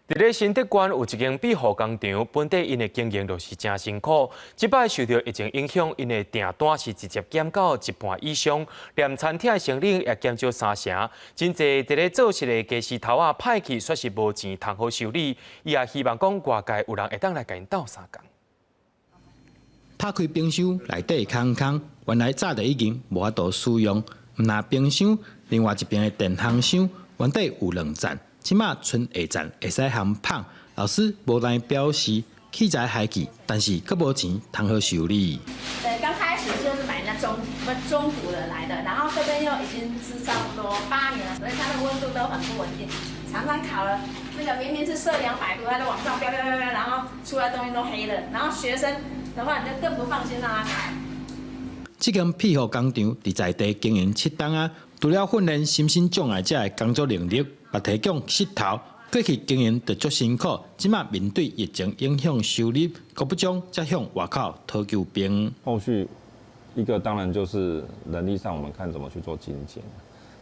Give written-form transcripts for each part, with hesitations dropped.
佇咧新竹縣有一間庇護工廠，本底𪜶的經營就是誠辛苦。這擺受著疫情影響，𪜶的訂單是直接減到一半以上，連餐廳的生意也減少三成。真濟佇咧做事的家私頭仔歹去，煞是無錢通好修理。伊也希望講外界有人會當來共𪜶鬥相共。拍開冰箱內底空空，原來早就已經無法度使用。毋但冰箱，另外一邊的電烘箱原底有兩層。這馬賰下層會使烘麭，老師無奈表示器材害去，但是閣無錢通好修理。對，剛開始就是買那中古的來的，然後這邊又已經是差不多8年了，所以它的溫度都很不穩定，常常烤了那個明明是設200度，它就往上飆飆飆飆，然後出來東西都黑的，然後學生的話你就更不放心讓他烤。這間庇護工廠佇在地經營7冬啊，除了訓練身心障礙者的工作能力，嘛提供穡頭。過去經營就足辛苦，這馬面對疫情影響收入，閣不足，才向外口討救兵。後續一個當然就是人力上，我們看怎麼去做精簡，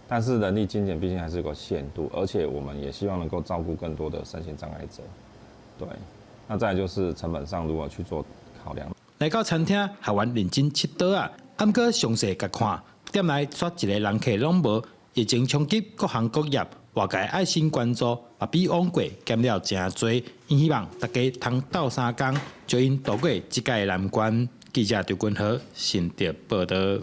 但是人力精簡畢竟還是有個限度，而且我們也希望能夠照顧更多的身心障礙者。對，那再來就是成本上如何去做考量。來到餐廳，學員認真切刀仔，毋過詳細共看，店內煞一个人客攏無。疫情衝擊各行各業，外界愛心捐助嘛比往過減了誠濟，𪜶希望大家通鬥相共，助𪜶渡過這屆難關。記者張君和新竹報導。